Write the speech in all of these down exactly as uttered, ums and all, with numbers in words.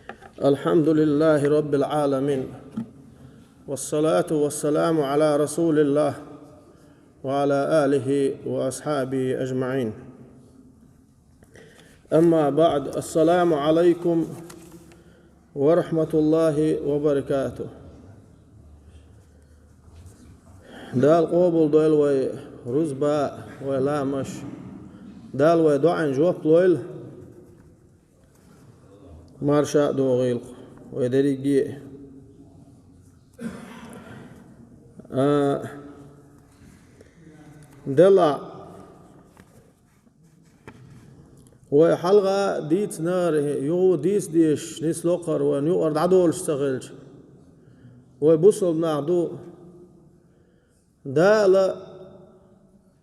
الحمد لله رب العالمين، والصلاة والسلام على رسول الله وعلى آله وأصحابه أجمعين. أما بعد، السلام عليكم ورحمة الله وبركاته. Дала къобалдойла вай рузба, вай ламаш. Дала вай доӀан жоп лойла. Марша а догӀийла вай дерриге а. А, Делла, вай хьалха дийцинера, юха дийца дезаш нисло кхар вайна юкъара дӀадолуш ца хилча. Вай бусалба нах ду. Дала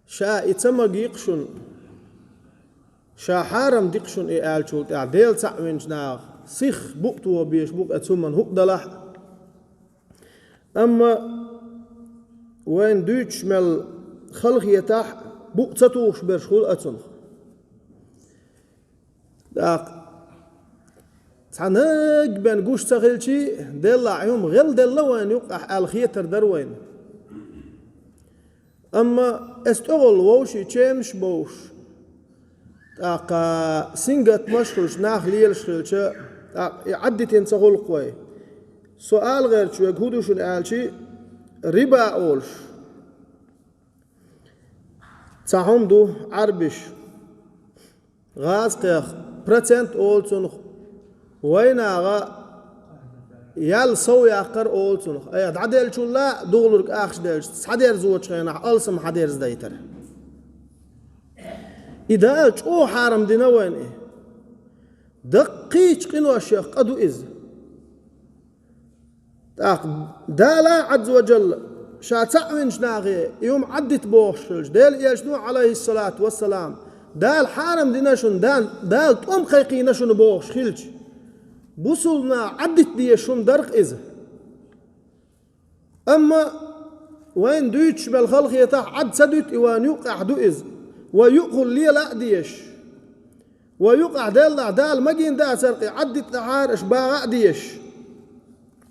ша и ца магийкха шуна, ша хьарам дикха шуна и аьллачул тӀаьхьа, Дела цхьаъ винчу наха сих букъ тоха безаш бу-кх оцу хӀуманна хӀуъа далахь а. Амма вайна дуьйцуш мел халахетахь, букъ ца тухуш берш хуьлу оцунах. ТӀаккха цхьа наг бен гуш ца хилчий, Деллахь, и хӀума гӀелделла вайна юккъехь аьлла хетар дара вайна. Амма эс тӀехула вовшийн чемаш а бовш, тӀаккха сингаттамаш а хуьлуш, нах лелаш хилча, тӀаккха и Ӏаддитина ца хуьлу-кх вай. Со ала гӀерташ верг хӀун ду шуна аьлчий, риба олуш. Цхьа хӀума ду Ӏарбиш. ГӀазкхех процент олу цунах, вайнагӀа ял сов яккхар олу цунах. Айхьа дӀаделлачул а духалург ахча делча, схьадерзочу хенахь алсам схьадерзадайтар. И Дала чӀогӀа хьарам дина вайна и. Даккхийчу къиношех къа ду иза. ТӀаккха Дала Ӏазза ва Джалла ша цхьаъ винчу нахе и хӀума Ӏаддита бохуш хилча, Делан Элчано, Ӏалайхиссалату вассалам, Дала хьарам дина шуна, Дала, Дала тӀом кхайкхийна шуна бохуш хилча, бусулба наха Ӏаддита дезаш хӀума дара-кх иза. Амма вайна дуьйцуш мел халахетахь, Ӏад ца дуьту и, вайна юккъехь ду иза. Вай юкъахула лела а дезаш. Вай юкъахь деллахь, Дала магийна дацара-кх и, Ӏаддита дӀахьара аша баха а дезаш.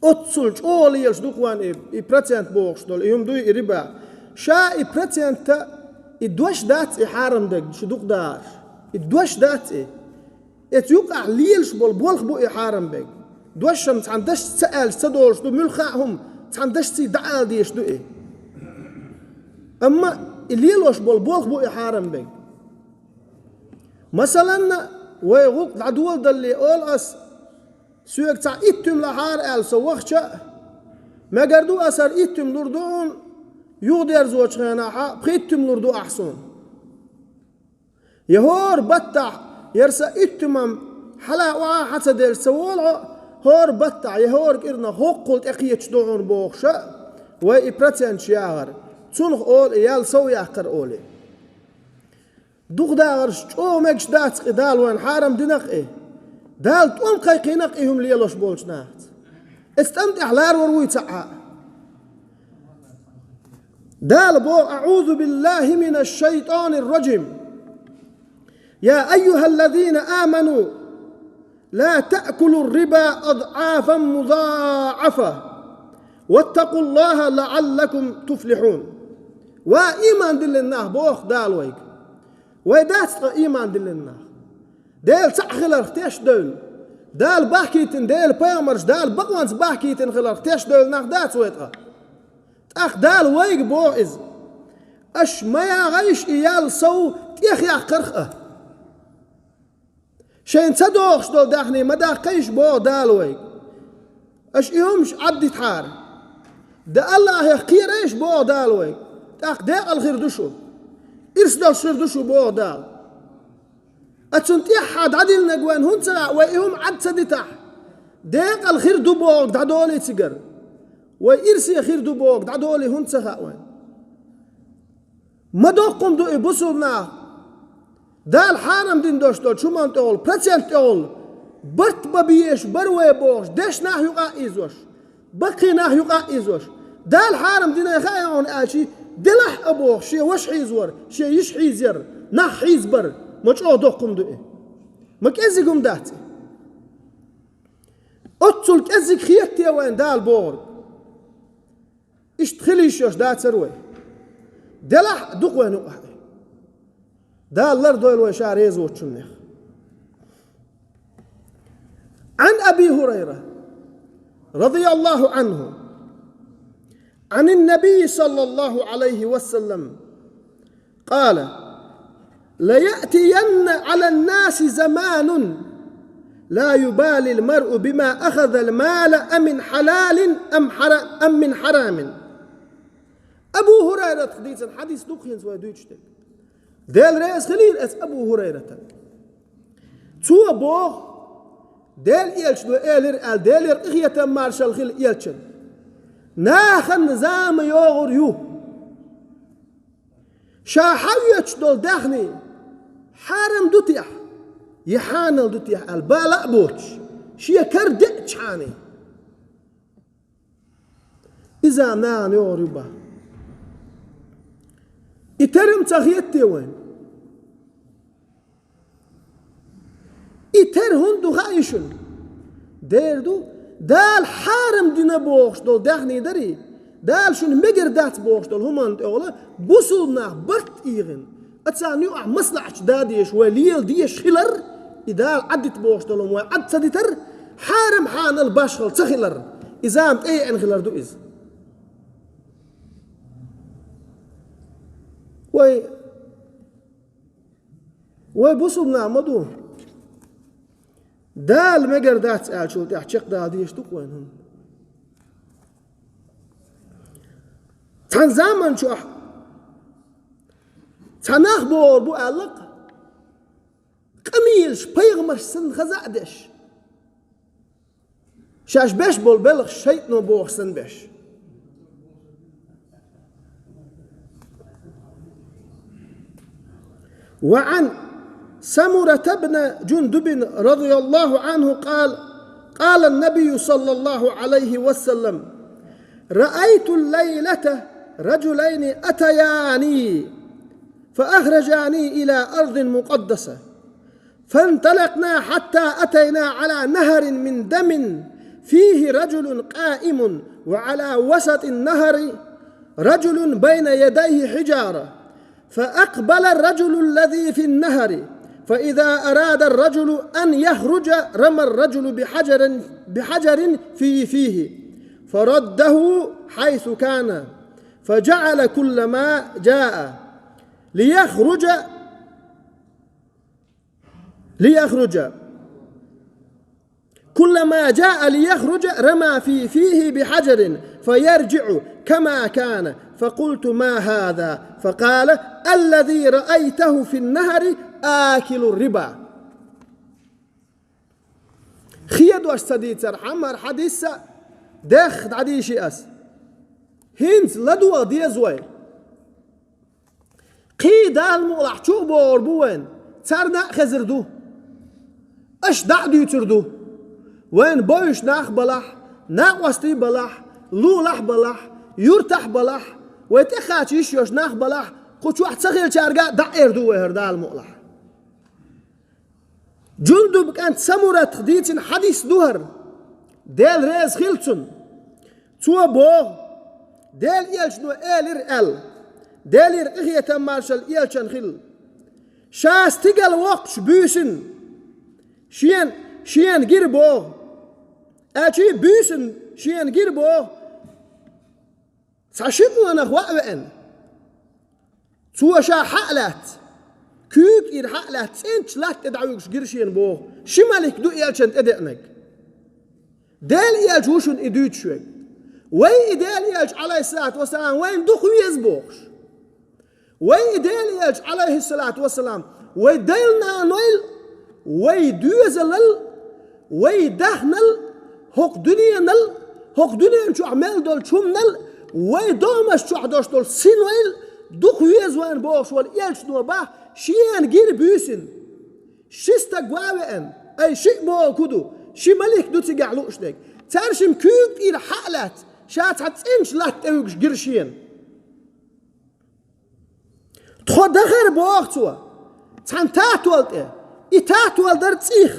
Оццул чӀогӀа лелаш ду-кх вайна и, и процент бохуш долу, и хӀума дуй и риба. Ша и процент а, и дош дац и хьарам дерг, шу дукха дахарш. И дош дац и. Эца юкъахь лелаш болу болх бу и хьарам берг. Дош-м цхьана дашца ца аьлча ца долуш ду, муьлхха а хӀума цхьана дашций дӀаала дезаш ду и. Амма и лелош болу болх бу и хьарам берг. Масаланна, вай гӀуллакх дӀадоладалале олу ас, соьга цхьа иттуьма лахьара аьлла со вахча а, мегар ду ас хӀара иттуьма лур ду хьуна, юхадерзочу хенахь пхиттуьма лур ду ахь суна. Я хӀора баттахь, яра сан иттуьмам хьала охьа хьан ца делча ца волу хьо, хӀора баттахь, я хӀора кӀирнах хӀоккхул тӀекхеташ ду хьуна бохуша, вай и проценташ яхар, цунах олу и ял сов яккхар олий. Дукха дахарш чӀогӀа мегаш дац-кх и, Дала вайна хьарам дина-кх и. Дала тӀом кхайкхийна-кх и хӀума лелош болчу нахаца. Эцу тӀам тӀехь ларвар вуй цхьаъ а. Дала боху: «أعوذ بالله من الشيطان الرجيم. يا أيها الذين آمنوا لا تأكلوا الربا أضعافا مضاعفة واتقوا الله لعلكم تفلحون». Ва, ийман диллина нах, боху Дала вайга. Вай дац ткъа ийман диллина нах? Дела цхьаъ хиларх теш а девлла, Дала бахкийтина, Делан пайхамарш Дала бакъонца бахкийтина хиларх теш а девлла нах дац вай ткъа? ТӀаккха Дала вайга боху иза: аша ма яхийша и ял сов тӀехъяккхарх а. Шайна ца догӀуш долу даьхний ма даккхийша, боху Дала вайга. Аша и хӀумаш Ӏаддитахьара, дан Аллахьех кхерайша, боху Дала вайга. ТӀаккха декъала хир ду шу. Ирс долуш хир ду шу, боху Дала. Ткъа цунна тӀаьхьа дӀадиллинарг вайна хӀунда ца хаьа, вай и хӀума Ӏад ца дитахь, декъала хир ду бохург дӀадолий цигара? Вай ирсе хир ду бохург дӀадолий хӀунда ца хаьа вайна? Ма доккха хӀума ду и, бусулба нах. Дала хьарам дина долуш долчу хӀуманна тӀехула, процент тӀехула, барт бан безаш бара вай бохуш, дешна нах юкъа а ийзош, баккхий нах юкъа а ийзош. Дала хьарам динай хаьа хьуна аьлчи, делахь а боху, шен ваша хьийзавар, шен йиша хьийзаяр, нах хьийзабар, ма чӀогӀа доккха хӀума ду и. Ма кӀеззиг хӀума дац и. Цул кӀеззиг хетте вайна Дала бохург. Иштта хила йиш йолуш дацара вай. Делахь а дукха вайна юкъахь. Дала лардойла вай Ша реза воцучуннех. عن أبي هريرة رضي الله عنه عن النبي صلى الله عليه وسلم قال: ليأتين على الناس زمان لا يبالي المرء بما أخذ المال أمن حلال أم حرام، أم من حرام. Абу Хурайрата дийцина хьадис ду-кх хӀинца вай дуьйцуш дерг. Дела реза хилийла эцу Абу Хурайратан. Цо боху, Делан Элчано элира аьлла, Делера къинхетам маршалла хила Элчанна: нахана зама йогӀур ю, ша хьаоьцуш долу даьхни хьарам ду техьа, я хьанал ду техьа аьлла, бала а боцуш, шен кара деъчхьана. Иза нахана йогӀур ю боху. И тера ма ца хетте вайна? И тера хӀунда ду хаьий шуна? Дера ду, Дала хьарам дина бохуш долу даьхни дарий, Дала шуна мегар дац бохуш долу хӀуманна тӀехула бусулба нах барт ийгӀина. Ткъа царна юкъахь маслаӀаташ дан дезаш, вай лела дезаш хилар, и Дала Ӏаддита бохуш долу хӀума вай Ӏад ца дитар, хьарам хьанал башхалла ца хилар, и зама тӀееана хилар ду иза. Вай, вай бусулба нах ма ду. Дала мегар дац аьллачул тӀаьхьа чекхдала дезаш ду-кх вайна хӀума. Цхьана заман чохь цхьа нах бохур бу аьлла-кх, къамелаш пайхамарш санна хаза а деш, шаьш беш болу белхаш шайтӀано бохуш санна беш. وعن سمرة بن جندب رضي الله عنه قال: قال النبي صلى الله عليه وسلم: رأيت الليلة رجلين أتياني فأخرجاني إلى أرض مقدسة، فانطلقنا حتى أتينا على نهر من دم فيه رجل قائم وعلى وسط النهر رجل بين يديه حجارة، فأقبل الرجل الذي في النهر، فإذا أراد الرجل أن يخرج رمى الرجل بحجر، بحجر في فيه، فرده حيث كان، فجعل كلما جاء ليخرج، ليخرج، كلما جاء ليخرج رمى في فيه بحجر فيرجع كما كان، فقلت: ما هذا؟ فقال: الذي رأيته في النهر آكل الربا. Хедош ца дийцархьама, хӀара хьадис а дехха дӀадийши ас. ХӀинца ладогӀа деза вай. Кхин Дала мукъалахь чу а богӀур бу вайн, царна а хезар ду. Аша дӀа а дуьйцур ду. Вайн бовзуш нах балахь, накъостий балахь, лулахь балахь, юртахь балахь, вай тӀекхача йиш йолуш нах балахь, кху чохь ца хилчаьрга а дӀа а эр ду вай хӀара Дала мукъалахь. Джундуб кӀант Самуратах дийцина хьадис ду хӀара. Дела реза хила цунна. Цо боху, Делан элчано элира аьлла, Делера къинхетам маршалла элчанна хила. Ша стигала воккхуш буьйсина, шена, шена гира боху. Аьлча буьйсина шена гира боху. Цхьа ши къонах ваъ веана. Цо ша хьа а лаьцна, куьйга тӀера хьа а лаьцна, цӀеначу латта тӀе дӀавуьгуш гира шена боху. Ши малик ду элчанна тӀедеанарг. Делан элча ву шуна и дуьйцуш верг. Вай и Делан элча, Ӏалайхиссалату вассалам, вайна дукха веза бохуш. Вай и Делан элча, Ӏалайхиссалату вассалам, вай дайла нанойла, вай доьзалал, вай даьхнал, хӀокху дуьненал, хӀокху дуьнен чохь мел долчу хӀуманал, вай догӀмаш чохь долуш долу синойла дукха веза вайна бохуш волу элчано боху, шена гира буьйсина. Ши стаг ваъ веана, ай, шиъ боху ду, ши малик ду цигахь лууш дерг. Цаьршимма куьйга тӀера хьа а лаьцна, ша цхьа цӀеначу латта тӀе вуьгуш гира шена. Тхо дахара боху цо, цхьана татол тӀе. И татол дара цӀийх.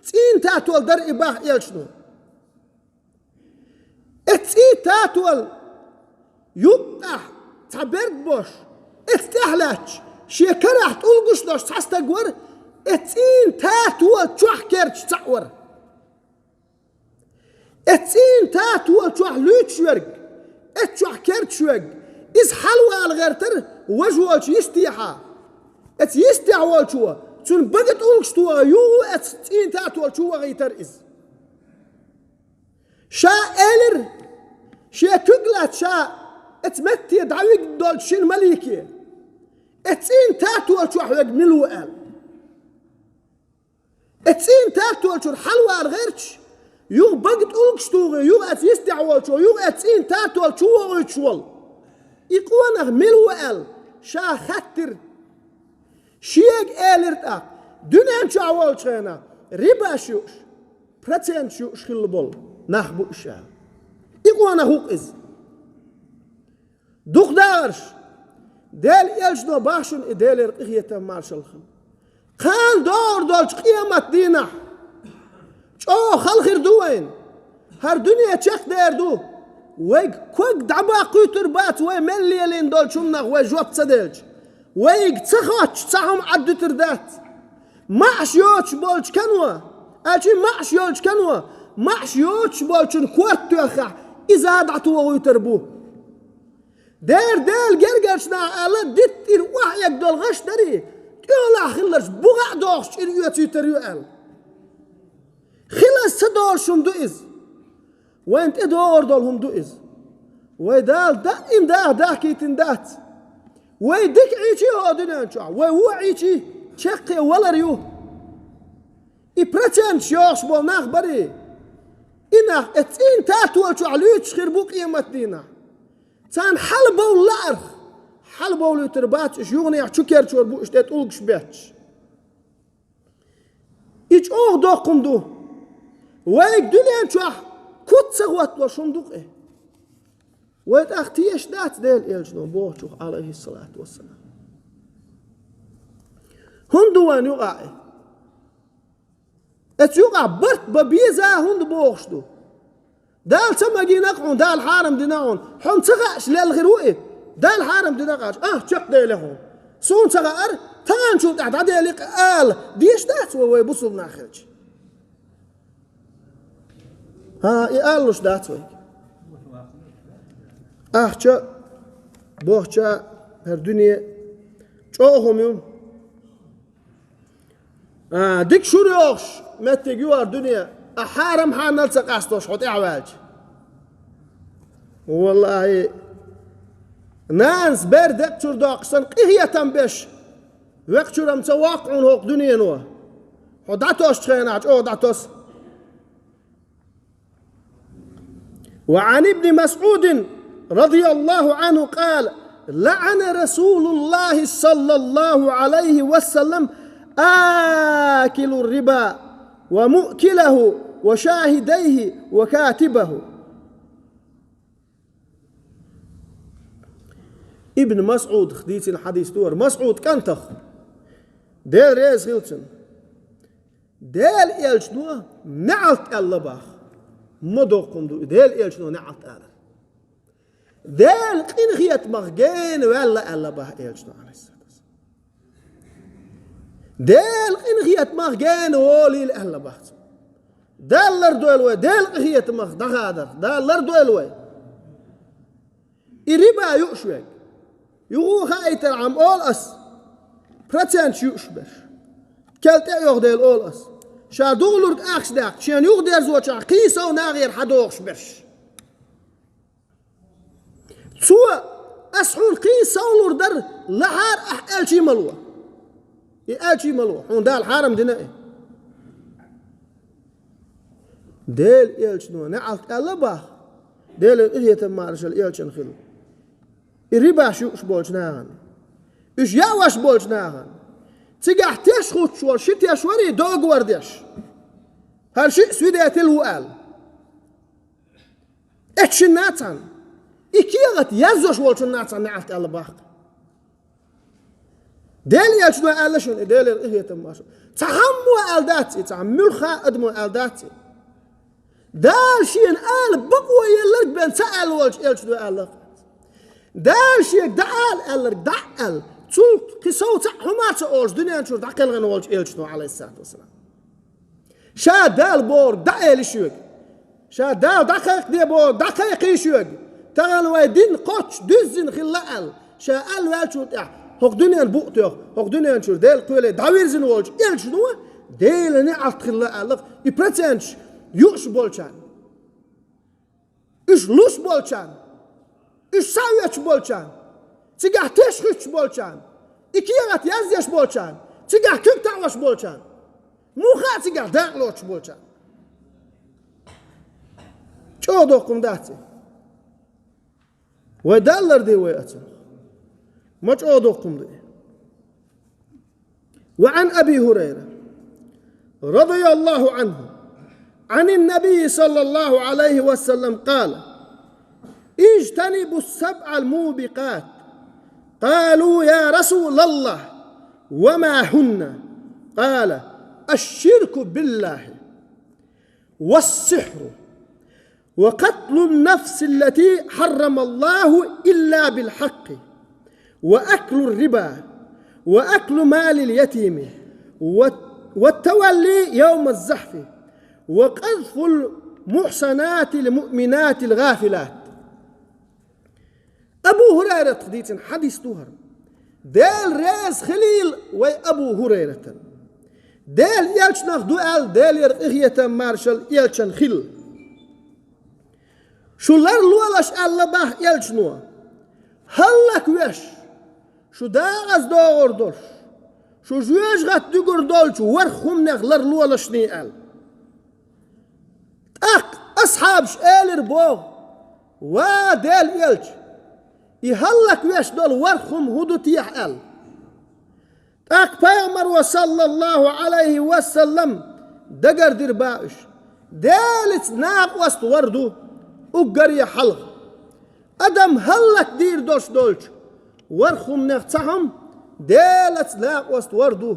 ЦӀийн татол дара и боху элчано. Эцу цӀийнан татол юккъехь цхьа берд бош, эцу тӀехь лаьтташ, шен карахь тӀулгаш дош цхьа стаг вара, эцу цӀийнан татол чохь керташ цхьаъ вара. Эцу цӀийнан татол чохь луьйчуш верг, эцу чохь керташ верг, иза хьалавала гӀертара важа волчу йистехьа. Эцу йистехь волчо цунна бага тӀулгаш тоха юха эцу цӀийнан татол чу вахийтара иза. Ша элира, шен куьг лаьцна ша эцу метте дӀавигна долчу шина малике, эцу цӀийнан татол чохь верг мила ву аьлла. Эцу цӀийнан татол чуьра хьалавала гӀерташ, юха бага тӀулгаш тухий, юха эцу йистехь волчо, юха эцу цӀийнан татол чу вохуьйтуш волу. И къонах мила ву аьлла, ша хаьттира. Шега элира тӀаккха, дуьнен чохь волчу хенахь рибаш юуш, проценташ юуш хилла болу нах бу уьш аьлла. И къонах ву-кх иза. Дукха дахарш, Делан элчано боху шуна, и Делера къинхетам, маршалла хуьлда. Кхана догӀур долчу къемат дийнахь чӀогӀа хала хир ду вайна. ХӀара дуьне чекхдер ду. Вайга ког дӀабаккхуьйтур бац, вай мел лелийна долчу хӀуманах вай жоп ца делча. Вайга ца хоттуш цхьа хӀума Ӏаддуьтур дац. МаьӀаш йоцуш болчу кано, аьлчи маьӀаш йолчу кано, маьӀаш йоцуш болчун корта тоьххехь, иза а дӀатохуьйтур бу. Дера Делан гергарчу наха аьлла, диттира охьаэгна долу гӀаш дарий, тӀехула хилларш буха а дохуш чӀир оьцуьйтур ю аьлла. Хилаза ца долуш хӀума ду иза. Вайна тӀедогӀур долу хӀума ду иза. Вай Дала даима даха дахкийтина дац. Вай дика Ӏийчи хӀокху дуьнен чохь, вай вон Ӏийчи чаккхе валар ю. И проценташ йохуш болу нах барий, и нах эцу цӀийнан татол чохь луьйчуш хир бу къемат дийнахь. Царна хьалабовла лаарх, хьалабовлуьйтур бац уьш, юханехьа чу керчор бу уьш тӀе тӀулгаш бетташ. И чӀогӀа доккха хӀума ду. Вайга дуьнен чохь куц ца хӀотталуш хӀума ду-кх и. Вай тӀаккха тешаш дац Делан элчано бохучух, Ӏалайхиссалату вассалам. ХӀунда ду вайна юкъахь и? Эцу юкъахь барт бан беза хӀунда бохуш ду? Дала ца магийна-кх хьуна, Дала хьарам дина хьуна. Хьуна ца хаьаш лелла хир ву и? Дала хьарам дина аьлча, а, чекхдели хьуна. Суна ца хаьара, таханчул тӀаьхьа дӀадели-кх ала дезаш дац вай, вай бусулба нах хилча. ХӀан, и алалуш дац вай. Ахча, бохча, хӀара дуьне чӀогӀа хӀума ю. А, дика шура йохуш меттиг ю хӀара дуьне, а хьарам хьанал ца къастош хьо тӀаьхьаваьлча. Валлахьи, нанас бер декъа чуьра доккхуш санна, къинхетам беш, векъа чуьра-м ца воккху хьуна хӀокху дуьнено. Хьо дӀатосучу хенахь чӀогӀа дӀатоса. وعن ابن مسعود رضي الله عنه قال: لعن رسول الله صلى الله عليه وسلم آكل الربا ومؤكله وشاهديه وكاتبه. Ибн Масъудах дийцина хьадис ду хӀара, Масъуд кӀантах, Дела реза хила цунна. Делан элчано неӀалт аьлла боху. Ма доккха хӀума ду и Делан элчано неӀалт алар. Делан къинхетамах гена ваьлла аьлла боху элчано, Ӏалайхиссалату вассалам. Делан къинхетамах гена волийла аьлла боху цо. Дала лардойла вай Делан къинхетамах дӀахадар. Дала лардойла вай. И риба юуш верг. Юха хаийтархьама олу ас, проценташ юуш берш. Кел тӀе а йоху дела олу ас. Ша духалург ахча даьккхича, шена юхадерзочохь кхин сов нахера хьадохуш берш. Цо, ас хьуна кхин сов лур дара, лахьара ахь аьлчий ма ло. И аьлчий ма ло, хьуна Дала хьарам дина и. Делан элчано неӀалт аьлла боху, Делан къинхетам, маршалла элчанна хила. И рибаш юуш болчу нахана, уьш яа веш болчу нахана, цигахь теш хӀуттуш волу ши теш варий, договор деш. ХӀара шиъ свидетель ву аьлла. Эцу шинна а цхьаьна, и кехат язъеш волчунна а цхьаьна неӀалт аьлла боху. Делан элчано аьлла шуна, и Делера къинхетам бу шуна. Цхьа хӀуммо аьлла дац и, цхьа муьлхха а адамо аьлла дац и. Дала шена ала бакъо елларг бен ца аьлла волчу элчано аьлла. Дала шега дӀаала аьлларг дӀа а аьлла, цул кхин сов цхьаъ хӀума а ца олуш, дуьнен чуьра дӀакхелхина волчу элчано, Ӏалайхиссалату вассалам. Ша Дала бохург дӀаэли шоьга. Ша Дала дӀакхайкхаде бохург дӀакхайкхий шоьга. Тахана вай дин кхоччуш дуьззина хилла аьлла, ша аьлла ваьллачул тӀаьхьа, хӀокху дуьненан букъ тоьхна, хӀокху дуьнен чуьра Делан кхеле дӀавирзина волчу элчано Делан неӀалт хилла аьлла, и проценташ юуш болчарна. Уьш луш болчарна, уьш схьаоьцуш болчарна, цигахь теш хӀуьттуш болчарна, и кехат яздеш болчарна, цигахь куьг таӀош болчарна, муха а цигахь дакъа лоцуш болчарна. ЧӀогӀа доккха хӀума дац и. Вай даллар ду вай оцу. Ма чӀогӀа доккха хӀума ду и. وعن أبي هريرة رضي الله عنه عن النبي صلى الله عليه وسلم قال: اجتنبوا السبع الموبقات. قالوا: يا رسول الله، وما هن؟ قال: الشرك بالله، والسحر، وقتل النفس التي حرم الله إلا بالحق، وأكل الربا، وأكل مال اليتيم، و-، والتولي يوم الزحف، وقذف المحصنات المؤمنات الغافلات. Абу ХӀурайрата дийцина хьадис ду хӀара. Дела реза хилийла вай Абу ХӀурайратан. Делан элчанах ду аьлла, Делера къинхетам, маршалла элчанна хилла. Шу ларлолаш аьлла боху элчано, хӀаллаквеш, шу дакъаза догӀур долуш, шу жоьжахатта дуьгур долчу ворхӀ хӀуманех ларлолашний аьлла. ТӀаккха асхьабаш элира боху: «Ва Делан элча, и хӀаллаквеш долу ворхӀ хӀума хӀун ду техьа?» аьлла. ТӀаккха Пайхамаро, саллаллаху Ӏалайхи ва саллам, дагардира боху уьш: Делаца накъост вар ду уггаре хьалха. Адам хӀаллакдийр долуш долчу ворхӀ хӀуманех цхьа хӀума Делаца накъост вар ду,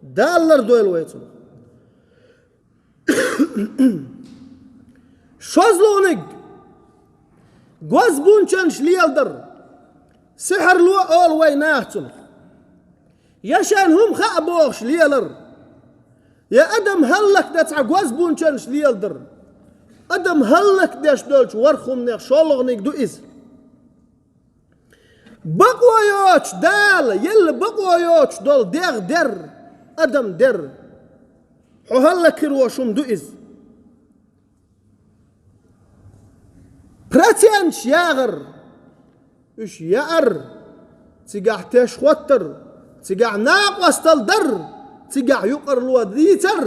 Дала лардойла вай цунах. ШозлагӀниг, гозбунчанаш леладар, сихьарло олу вай наха цунах. Я шайна хӀума хаьа бохуш лелар, я адам хӀаллакдан цхьа гозбунчанаш леладар. Адам хӀаллакдеш долчу ворхӀ хӀуманех шолгӀаниг ду иза. Бакъо йоцуш, Дала елла бакъо йоцуш долу дегӀ дер, адам дер. Хьо хӀаллакхир волуш хӀума ду иза. Проценташ яхар, уьш яар, цигахь теш хӀоттар, цигахь накъостал дар, цигахь юкъарло дийцар,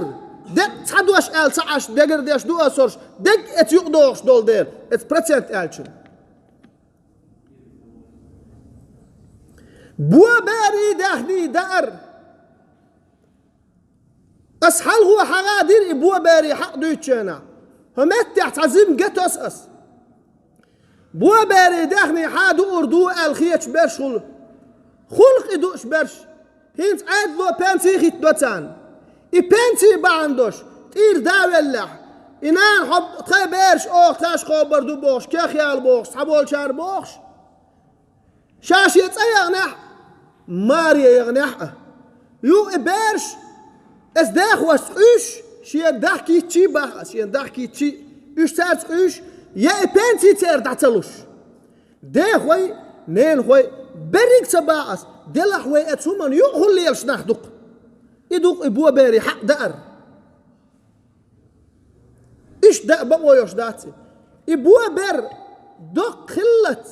декъ ца дош аьлла ца Ӏаш дегардеш ду асорш, дегъ эца юкъадохуш долу дела, эца процент аьллачун. Бо берий даьхний даар. Ас хьалхо хьагӀа дира и бо берий хьакъ дуьйцучу хенахь. ХӀо меттехь цхьа зим гатос ас. Бо берий даьхний хьа дуур ду аьлла хеташ берш хула. Хула кхин дууш берш. ХӀинца Ӏедало пенсий хӀиттадо царна. И пенсий бахьана долуш, тӀера да веллехь, и нана хьо тхайн бераш оха тхаьш кхобар ду бохуш, кехъяла бохуш, цхьаболчара бохуш. Ша шен цӀа яханехь а, маре яханехь а. Юха и бераш, эс дехошца къуьйсуш, шен дахкийччий баха ас, шен дахкийччий, уьш цаьрца къуьйсуш, я и пенсий церан дӀа ца луш. Дехой, ненахой, берриг ца баха ас, делахь вай эца хӀуманна юкъахула лелаш нах дукха. И дукха и бо берий хьакъ даар. Иштта даа бакъо йолуш дац и. И бо бер доккха хиллалц,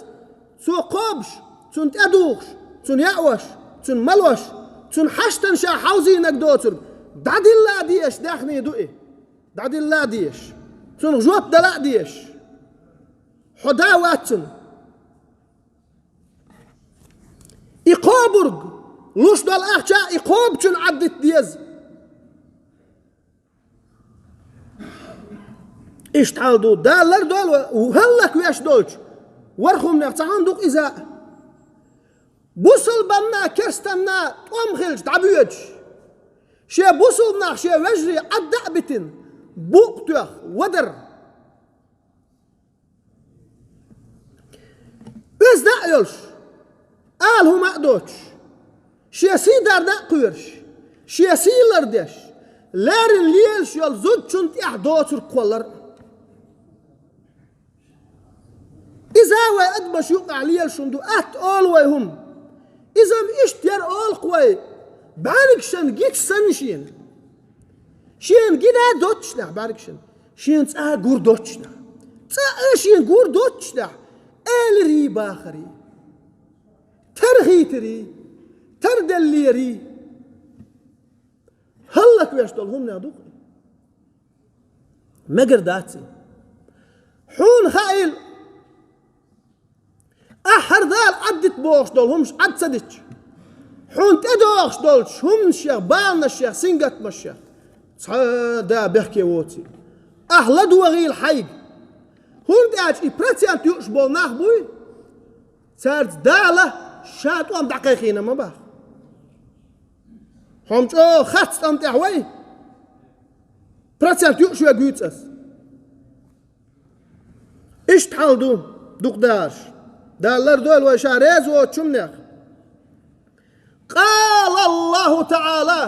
цо кхобуш, цунна тӀедухуш, цунна яош, цунна малош, цунна хьаштана ша хьовзийнарг доцург, дӀадилла а дезаш даьхний ду и. ДӀадилла а дезаш. Цунах жоп дала а дезаш. Хьо да вац цунна. И кхобург, луш долу ахча и кхобучунна Ӏаддита деза. Иштта хьал ду, Дала лардойла вай, хӀаллаквеш долчу ворхӀ хӀуманех цхьа хӀума ду-кх иза. Бусалбанна, керстанна тӀом хилча дӀабоьдуш, шен бусалбанах шен вежарий Ӏадда а битина, букъ тоьхна, вадар. йолуш, ала хӀума а доцуш, шен сий дарна а кхоьруш, шен сий лардеш, леррина лелаш йолу зудчунна тӀехь доцург кхоллар а. Иза вай адамаш юкъахь лелаш хӀума ду, атта олу вай хӀума. Иза-м иштта яра олу-кх вай, бӀаьргашна гича санна шена. Шена гина доццушехь бӀаьргашна, шена цкъа а гур доццушехь. Цкъа а шена гур доццушехь, эларий, бахарий, тархийтарий, тарделлерий. ХӀаллаквеш долу хӀуманех ду-кх. Мегар дац и. Хьуна хаийла, ахь хӀара Дала Ӏаддита бохуш долу хӀумаш Ӏад ца дитча, хьуна тӀедогӀуш долчу хӀуманашех, баланашех, сингаттамашех цхьа а да бехке воций. Ахь ладогӀийла хьайга, хӀунда аьлча и процент юуш болу нах буй, цаьрца Дала Ша тӀом дӀакхайкхийна ма боху. Хьо-м чӀогӀа хац тӀом тӀехь вай, процент юуш верг вуьйцу ас. Иштта хьал ду дукха дахарш. Дала лардойла вай Ша реза воцучу хӀуманех. قال الله تعالى: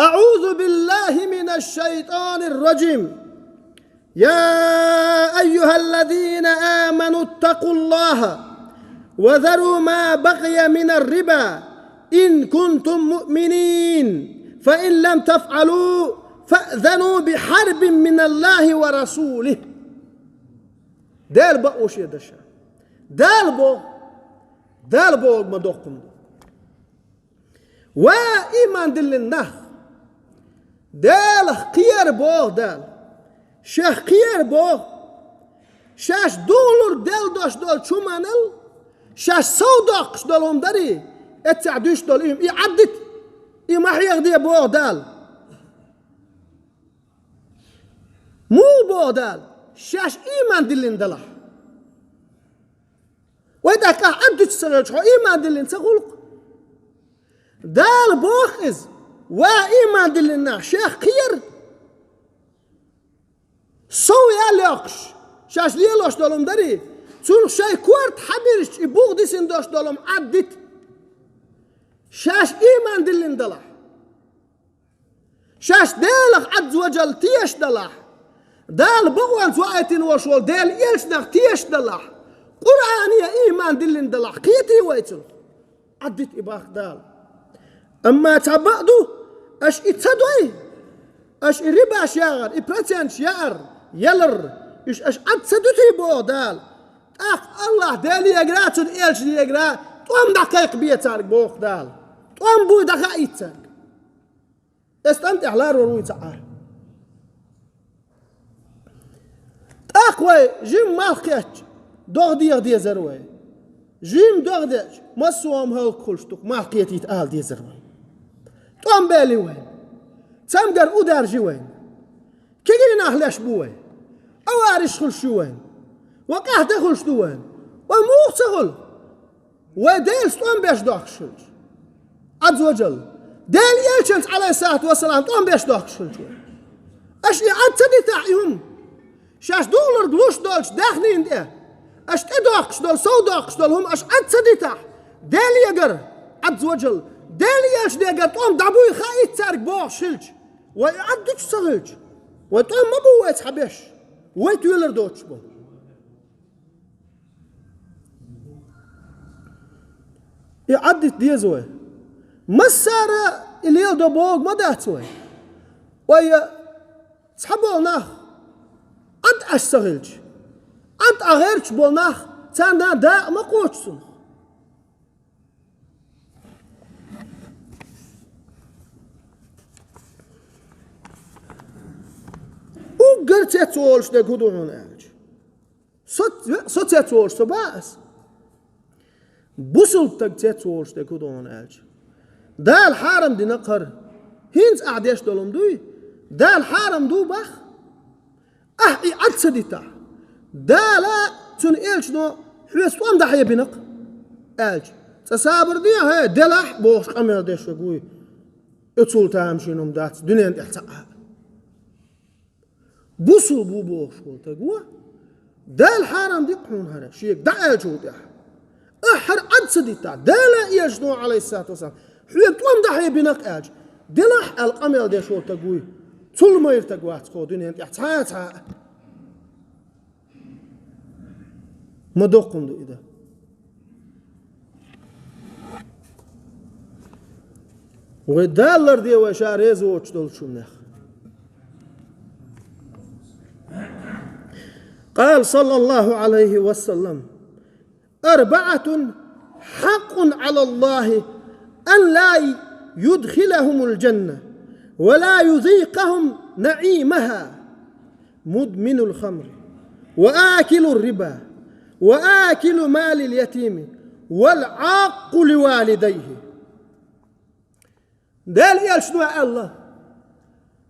أعوذ بالله من الشيطان الرجيم. يا أيها الذين آمنوا اتقوا الله وذروا ما بقي من الربا إن كنتم مؤمنين، فإن لم تفعلوا فأذنوا بحرب من الله ورسوله. Дела бакъо шен даша. Дала боху, Дала бохург ма доккхун ду. Ва ийман диллина нах! Делах кхера боху Дала. Шех кхера боху. Шаьш духалур делла дош долчу хӀуманал, шаьш сов доккхуш долу хӀума дарий, эццехь дуьйш долу и, и Ӏаддита, и ма хьехаде боху Дала. Муха боху Дала? Шаьш ийман диллина далахь. Вай тӀаккха ахь Ӏаддуьтуш ца хилча, хьо ийман диллина ца хуьлу-кх. Дала боху иза, ва ийман диллина нах, шех кхера. Сов ял йоккхуш, шаьш лелош долу хӀума дарий, цунах шайн корта хьабирзича, и бух дисина дош долу хӀума Ӏаддита. Шаьш ийман диллина далахь. Шаьш Делах Ӏазза ва Джалла тешаш далахь, Дала бакъонца ваийтина волуш волу Делан элчанах тешаш далахь, Къуръане ийман диллина далахь, кхетий вай цунах? Ӏаддита и боху Дала. Амма цхьа бакъ ду, аша и ца дой, аша и рибаш яхар, и проценташ яар, ялар, уьш аша Ӏад ца дуьтий боху Дала. ТӀаккха АллахӀ Делегара, цуьнан элчанегара тӀом дӀакхайкхабе цаьрга боху Дала. ТӀом буй дӀахаийта цаьрга. Эс тӀам тӀехь ларор вуй ца Ӏа. ТӀаккха вай жима малх кхетча, догӀа деха дезара вай. Жима догӀа деача, массо а хӀума хӀаллакьхуьлуш ду-кх, малх кхетийта ала дезара вай. ТӀом бели вай. Цамгар ударжи вай. Кегий нах леш бу вай. Авариш хуьлуш ю вай. Ва къаьхьа де хуьлуш ду вай. Ва муха ца хуьлу? Вай Делаца тӀом беш дохкуш хилча, Ӏазза ва Джалла, Делан элчанца, Ӏалайхиссалату вассалам, тӀом беш дохкуш хилча вай. Аша и Ӏад ца дитахь и хӀума, шаьш духалург луш долчу даьхнина тӀе, аша тӀедоккхуш долу, сов доккхуш долу хӀума аша Ӏад ца дитахь, Делегара, Ӏазза ва Джалла, Делан элчанегара тӀом дӀабуй хаийта цаьрга бохуш хилча, вай и Ӏад дуьтуш ца хилча, вай тӀом ма бу вай цхьа беш, вай тоьлар доцуш болу. И Ӏаддита деза вай. Массара и леладо бохург ма дац вай. Вай цхьаболу нах Ӏад Ӏаш ца хилча, Ӏад Ӏа гӀерташ болу нах, царна дакъа ма кхочу цунах. Уггар цецволуш дерг хӀун ду хьуна аьлча? Со, со цецволуш со боху ас. Бусулба стаг цецволуш дерг хӀун ду хьуна аьлча? Дала хьарам дина-кх хӀара. ХӀинца ахь деш долу хӀума дуй? Дала хьарам ду боху. Ахь и Ӏад ца дитахь, Дала, цуьнан элчано хьоьца тӀом дӀахьебина-кх аьлча, цкъа сабар де, хье, делахь бохуш къамел деш верг вуй. Оцул тамашийна хӀума дац дуьнен тӀехь цхьа а. Бусулба ву бохуш волу стаг ву, Дала хьарам ди-кх хьуна хӀара, шега дӀааьллачул тӀехьа. Ахьа хӀара Ӏад ца диттахь, Дала а, Элчано а, Ӏалайхиссалату вассалам, хьоьга тӀом дахье бинарг аьлча, делахь аьлла къамел деш волу стаг вуй. Цул майра стаг вац кху дуьнен тӀехь цхьа а, цхьа а. Ма доккха хӀума ду и дан. Вай Дала ларде вай Ша реза воцуш долчу хӀуманех. قال صلى الله عليه وسلم: أربعة حق على الله أن لا يدخلهم الجنة ولا يذيقهم نعيمها: مدمن الخمر، وآكل الربا، وآكل مال اليتيم، والعاق لوالديه. Дала Элчано аьлла,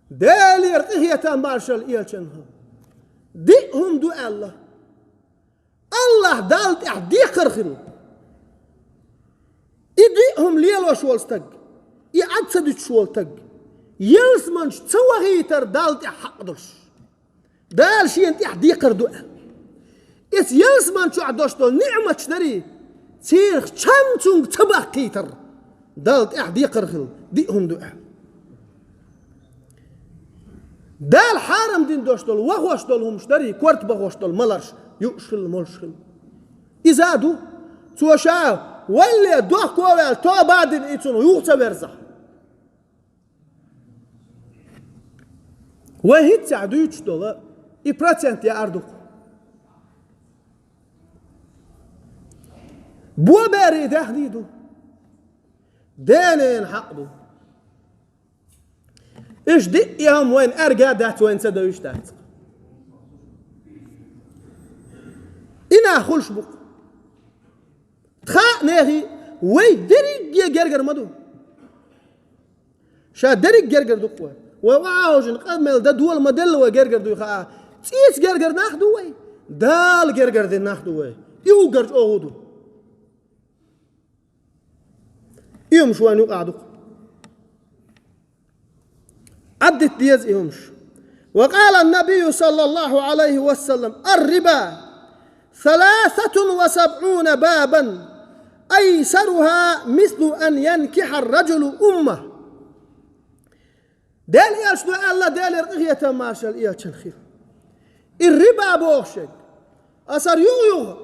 Делера къинхетам, маршалла Элчанна хуьлда, диъ хӀума ду аьлла, АллахӀ Далла тӀехь декхар хилла. И диъ хӀума лелош волу стаг, и Ӏад ца дуьтуш волу стаг, ялсаманчу ца вахийтар Далла тӀехь хьакъ долуш. Дала Шена тӀехь декхар ду аьлла. Иза ялсаман чохь долуш долу ниъматаш дарий, церах чам цуьнга ца баккхийтар Далла тӀехь декхар хилла диъ хӀума ду аьлла. Дала хьарам дина долуш долу вахош долу хӀумаш дарий, корта бахош долу маларш, юуш хилла, молуш хилла. Иза а ду, цо ша валле дохко а ваьлла, тоба а дина, и цунах юха ца верзахь. Вай хӀинццехь дуьйцуш долу и процент яар ду-кх. Боберийн даьхний ду. Денен хьакъ ду. Иштта диъ а хӀума вайна аьрга а дац, вайна ца девзаш дац. И нах хуьлуш бу-кх. Тхан а, нехан а вай дерриге гергара ма ду. Ша дерриг гергара ду-кх вай. Вай охьахьожина къамел дан дола ма делла вай гергара дуй хаа. ЦӀийца гергара нах ду вай. Дала гергара дина нах ду вай. И уггар чӀогӀа ду. И хӀумаш вайна юкъахь ду-кх. Ӏаддита деза и хӀумаш. وقال النبي صلى الله عليه وسلم: الربا ثلاثة وسبعون بابا أيسرها مثل أن ينكح الرجل أمه. Дела Элчано аьлла, Делера къинхетам, маршалла Элчанна хуьлда. И риба бохуш ерг, аса юха-юха,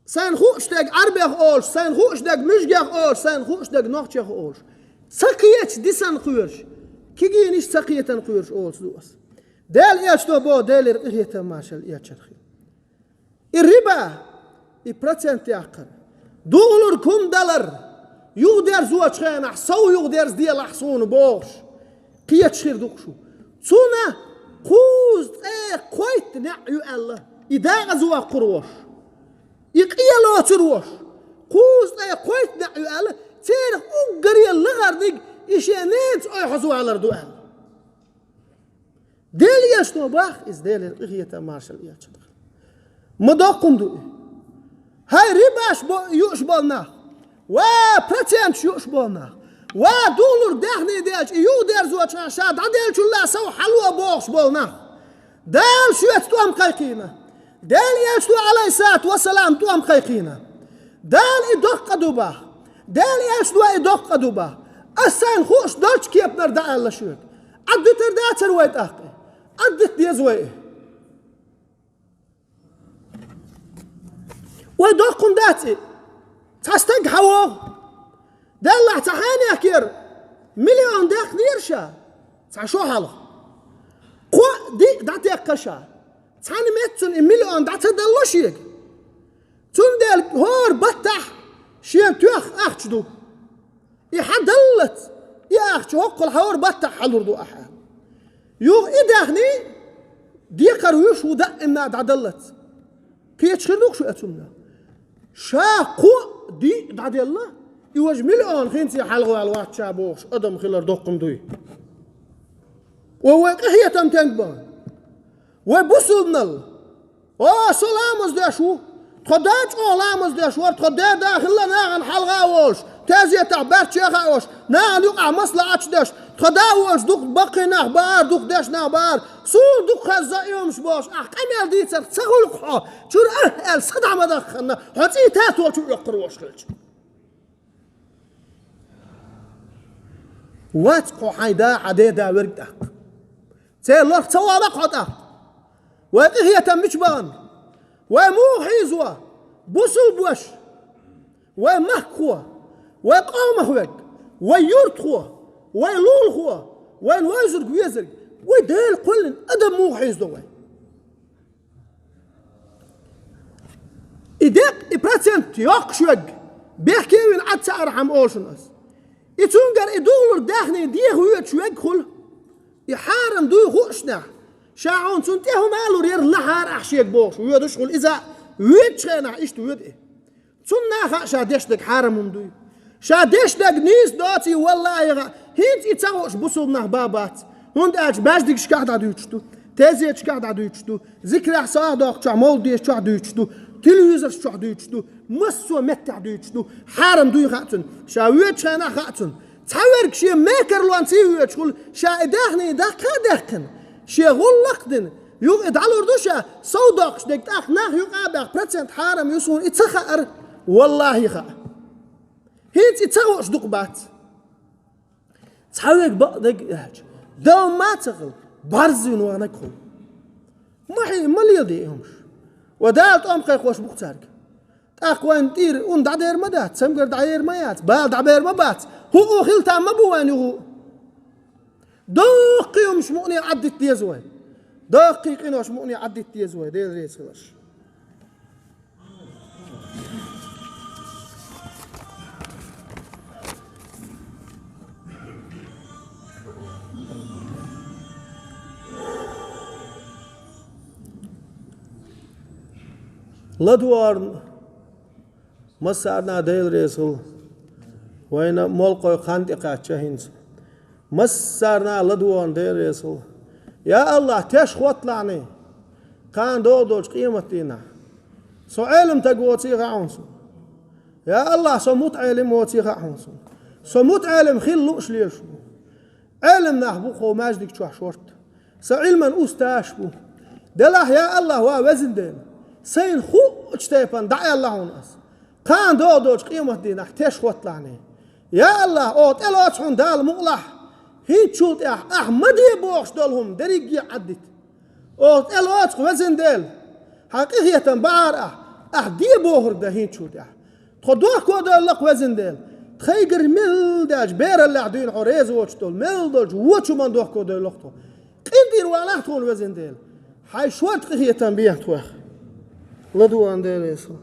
сайн хууш дерг Ӏарбех олуш, сайн хууш дерг муьжгех олуш, сайн хууш дерг нохчех олуш, ца кхеташ дисина кхоьруш, кегийнаш ца кхетина кхоьруш олуш ду аса. Дела Элчано боху, Делера къинхетам, маршалла Элчанна хуьлда. И риба, и процент яккхар, духалург хӀума далар, юхадерзочу хенахь сов юхадерзаделахь суна бохуш, кхеташ хир ду-кх шу. Цунна кхузткъе кхойтта неӀ ю аьлла, и декъаза воккхур волуш, и къе лоцур волуш, кхузткъе кхойтта неӀ ю аьлла, церах уггаре лахарниг и шен ненаца ойхьаза валар ду аьлла. Дела Элчано боху иза, Делера къинхетам, маршалла Элчанна хуьлда. Ма доккха хӀума ду и. ХӀай рибаш бо-, юуш болу нах, ва проценташ юуш болу нах, ва духалург даьхний делча и юхадерзочу хенахь ша дӀаделлачул а сов хьало бохуш болу нах. Дала шуьца тӀом кхайкхийна. Дела Элчано, Ӏалайхиссалату вассалам, тӀом кхайкхийна. Дала и доккха ду боху. Дела Элчано и доккха ду боху. Ас сайн хууш долчу кепанара дӀааьлла шуьга. Ӏаддитар дацара вай тӀаккха? Ӏаддита деза вай и. Вай доккха хӀума дац и. Цхьа стаг хьан вогӀу? Деллахь цхьа хьенехкера миллион даьхнера ша, цхьа шо хьалха. Кхоъ, диъ дӀатеккха ша. Цхьана меттана и миллион дӀа ца далло шега. Цундела хӀора баттахь шена тоьхна ахча ду. И хьан даллалц, и ахча хӀоккхул хьан хӀора баттахь хьалур ду ахьа. Юха и даьхний декхар вуьш ву даимна дӀадаллалц. Кхеташ хир ду-кх шу оцунна? Ша кхоъ, диъ дӀаделла, и важа миллион хӀинца хьалхаваьлла вац ша бохуш адам хилар доккха хӀума дуй. Ва вай къинхетам тенга бан? Вай бусулбанал, о, со ламаз деш ву, тхо да чӀогӀа ламаз деш вара, тхо да хилла нахана хьалха а волуш, Тезетахь баьрчча а хаош, нахана юкъахь маслаӀаташ деш, тхо да а волчу дукха баккхий нах баар, дукха дешна нах баар, суна дукха хаза а йомаш бохуш, ахь къамел дийцарх ца гӀуллакх хьо, чуьра а аьлла, са дӀа ма дахханна, хьо цӀий татолчу оьккхур волуш хилча. Вац хьо хьайн да, хьан ден да верг тӀаккха. Церан лорх ца вала хьо тӀаккха. Вай къинхетам мича бахана? Вай муха хьийзо? Бусулба ваша! Вай махкахо, вай къомах верг, вай юьртахо, вай лулахо, вайна вевзарг везарг, вай Дела кхоьллина адам муха хьийзадо вай? И декъ, и процент йоккхуш верг, бехке а вина, Ӏад ца арахьама олу шуна ас. И цуьнгара и дугӀалур даьхний деха воьдуш верг хуьлу, и хьарам дуй хууш нах, ша хьуна цунна тӀе хӀума а лур яра лахьара ахь шега бохуш, воьдуш а хуьлу иза, воьдучу хенахь иштта воьду и. Цунна а хаьа ша дешнарг хьарам хӀума дуй. Ша дешнарг нийса доций, валлахӀи, хаьа, хӀинца и ца хууш бусулба нах бан бац. ХӀунда аьлча маьждигашкахь дӀадуьйцуш ду, тезеташкахь дӀадуьйцуш ду, зикрах сагӀа доккхучохь, мовлид дешчохь дуьйцуш ду, телевизорш чохь дуьйцуш ду, массо а меттехь дуьйцуш ду. Хьарам дуй хаьа цунна. Ша воьдучу хенахь хаьа цунна. Цхьаверг шен мекарлонца а воьдуш хуьлу, ша и даьхний даккха а даьккхина, шен гӀуллакх а дина, юха и дӀалур ду ша, сов доккхуш дерг тӀаккха нах юкъа а баьхна, процент хьарам ю суна и ца хаьара, валлахӀи, хаьа. ХӀинца и ца хууш дукха бац. Цхьаверг бакъдерг а аьлча, дан ма ца хила, бӀарзвина ваханарг хуьлу. Ма хьий, ма леладе и хӀумаш. Ва Дала тӀом кхайкхош бу-кх цаьрга. ТӀаккха вайна тӀера ун дӀадер ма дац, цамгар дӀаер ма яц, бала дӀабер ма бац, хӀуъу хила там ма бу вайна юху. Доккхий хӀумаш мукъане Ӏаддита деза вай. Доккхий къинош мукъане Ӏаддита деза вай, Дела реза хиларш. ЛадогӀарна массарна а Дела реза хуьлда. Вайна молкъой хан тӀекхаьчча хӀинца. Массарна а ладогӀарна Дела реза хуьлда. Я АллахӀ, теш хӀотталахьний, кхана догӀу долчу къематдийнахь. Со Ӏелам стаг воций хаьа хьуна суна. Я АллахӀ, со мутаӀелим воций хаьа хьуна суна. Со мутаӀелим хила лууш лелаш ву. Ӏелам нах бу кху маьждиг чохь шорта. Сан Ӏилман устазаш бу. Делахь, я АллахӀ, ва Везан Дела, сайна хуучу тайпана дӀааьлла хьуна ас. Кхана догӀу долчу къематдийнахь теш хӀотталахьний. Я АллахӀ, оха тӀелоцу хьуна Дала мукъалахь, хӀинцачул тӀаьхьа ахь ма де бохуш долу хӀума дерриге а Ӏаддита. Оха тӀелоцу-кх, Везан Дела, хьан къинхетам бахьара ахь, ахь де бохург дан хӀинцачул тӀаьхьа. Тхо дохко девлла-кх, Везан Дела, тхайгара мел даьлча бераллехь дуьйна хьо реза воцуш долу, мел долчу вочу хӀуманна дохко девлла-кх тхо. КъинтӀера валахь тхуна, Везан Дела. Хьайн шорта къинхетам бехьа тхох. ЛадугӀан Дела, Веза.